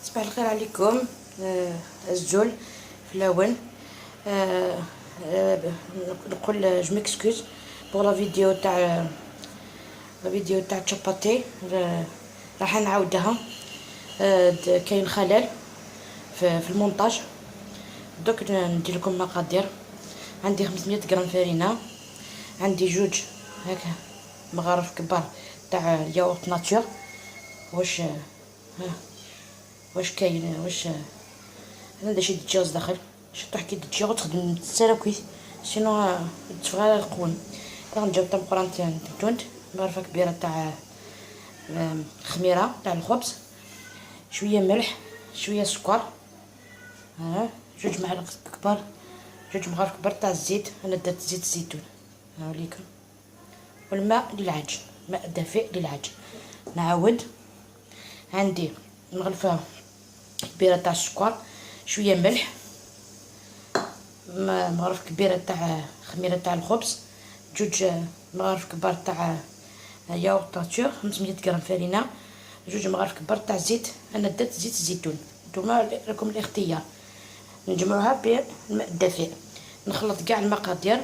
صباح الخير عليكم. Azul fellawen. نقول je m'excuse pour la vidéo تاع la vidéo تاع تشاباتي، راح نعاودها. كاين خلل في المونتاج. دوك ندير لكم مقادير. عندي 500 غرام فرينه، عندي جوج هكا مغارف كبار تاع yaourt nature. واش ها واش كاين؟ واش هذا شي دجاج داخل شطح كي دجاج تخدم تسرا كويس، sinon تفغى القوم. غنجيب تمقران تونت، مغرفه كبيرة تاع خميره تاع الخبز، شوية ملح، شوية سكر، ها جوج معالق كبار، جوج مغارف كبار تاع الزيت. انا درت زيت الزيتون هاوليكم، والماء للعجن، ماء دافئ للعجن. نعاود، عندي مغرفه كبيرة تاع السكر، شوية ملح، مغرف كبيرة تاع خميره تاع الخبز، جوج مغارف كبار تاع yaourt nature، 500 غرام فرينه، جوج مغارف كبار تاع زيت. انا درت زيت الزيتون، نتوما لكم الاختيار. نجمعوها بالماء الدافئ، نخلط كاع المقادير،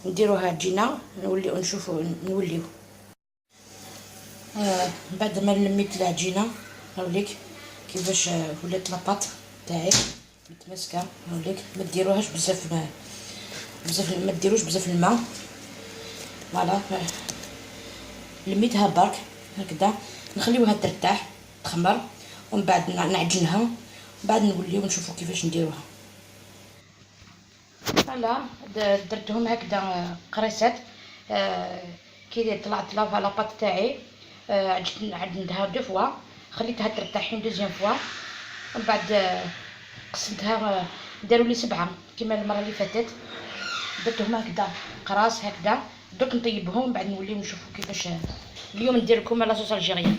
نديروها عجينه، نوليو نشوفو نوليو. بعد ما لميت العجينه، نوريك كيفاش ولات la pâte تاعي متماسكه. نوريك، ما ديروهاش بزاف بزاف، ما ديروش بزاف الماء. voilà، لميتها برك هكذا، نخليوها ترتاح تخمر، ومن بعد نعجنها، ومن بعد نوليو نشوفو كيفاش نديروها. voilà، درتهم هكذا قريصات. كي طلعت la pâte تاعي، عجنتها deux fois، خليتها ترتاح deuxième fois، ومن بعد قسمتها، داروا لي 7 كيما المرة اللي فاتت. درتهم هكذا قراص هكذا. دوك نطيبهم، بعد نوليو نشوفو كيفاش. اليوم ندير لكم la sauce algérienne.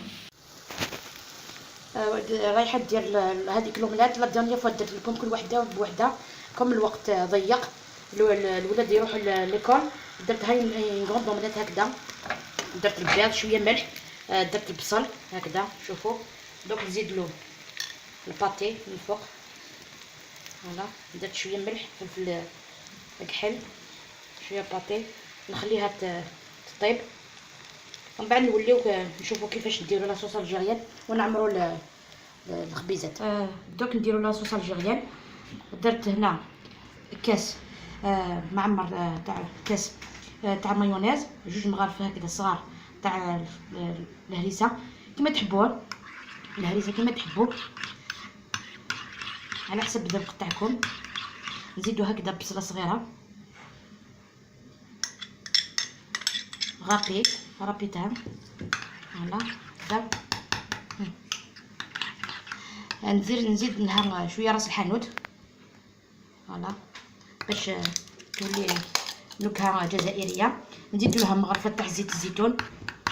رايحة دير هذيك l'omelette. la dernière fois درت لكم كل وحده بوحده، comme الوقت ضيق، الولاد يروحوا l'école، درت هاي une grande omelette هكذا. درت البيض، شوية ملح، درت البصل هكذا. شوفوا، دوك نزيد له ال pâté من الفوق. voilà، درت شوية ملح، فلفل كحل، شوية pâté، نخليها تطيب، ومن بعد نوليو نشوفوا كيفاش نديرو la sauce algérienne ونعمرو الخبيزات. دوك نديرو la sauce algérienne. درت هنا كاس معمر تاع كاس تاع مايونيز، جوج مغارف هكذا صغار تاع الهريسه، كما تحبوه الهريسه، كما تحبوا على حسب الذوق تاعكم. نزيدو هكذا بصله صغيرة râpée، رابيتها. voilà، هكذا نزيد لها شوية راس الحانوت، voilà، باش تولي نكهة جزائريه. نزيدو لها مغرفه تاع زيت الزيتون،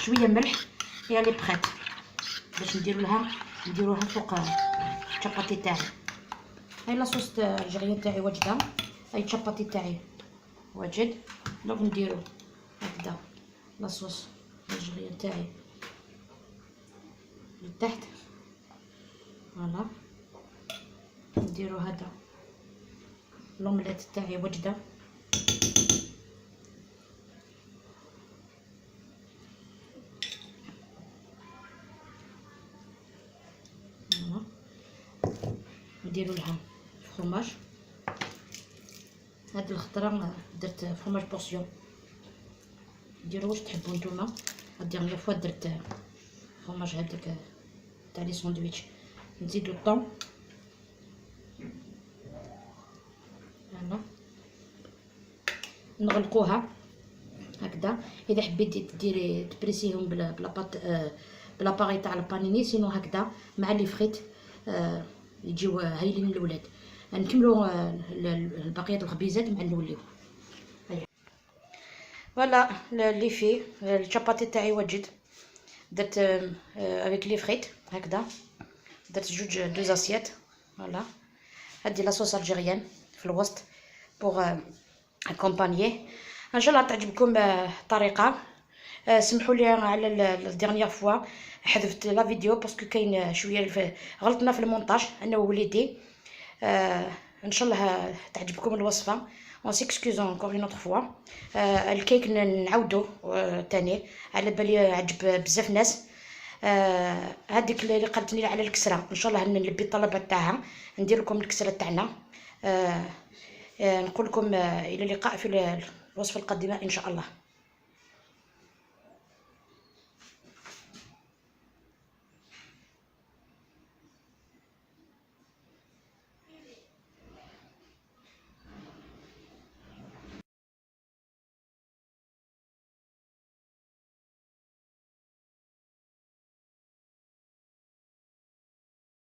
شوية ملح. elle est prête باش نديرو لها نديروها فوق الشاباتي تاعي. هاي la sauce algérienne تاعي واجده، هاي الشاباتي تاعي واجد. donc نديرو هكذا la sauce algérienne تاعي لتحت. voilà، نديرو هذا لومليت تاعي واجده. نديرو لها فروماج. هاد الخطرة درت fromage portion، ديروا واش تحبوا نتوما. هاد dernière fois درت فروماج هذاك تاع les sandwichs. نزيدو ال thon هنا، نغلقوها هكذا. اذا حبيتي ديري تبريسيهم ب la pâte، ب l'appareil تاع ال panini، sinon هكذا مع les frites يجيو هايلين للولاد. نكملوا بقية الخبيزات مع نوليو. voilà les filles، الشاباتي تاعي واجد. درت avec les frites هكذا، درت جوج deux assiettes. voilà، هادي la sauce algérienne في الوسط pour accompagner. ان شاء الله تعجبكم الطريقه. سمحوا لي على la dernière fois حذفت la vidéo parce que كاين شوية غلطنا في المونتاج انا ووليدي. ان شاء الله تعجبكم الوصفه. on s'excuse encore une autre fois. الكيك نعاودو تاني، على بالي عجب بزاف ناس. هذيك اللي قالتني على الكسرة ان شاء الله نلبي الطلبات تاعها، ندير لكم الكسرة تاعنا. نقول لكم الى اللقاء في الوصفة القادمة ان شاء الله.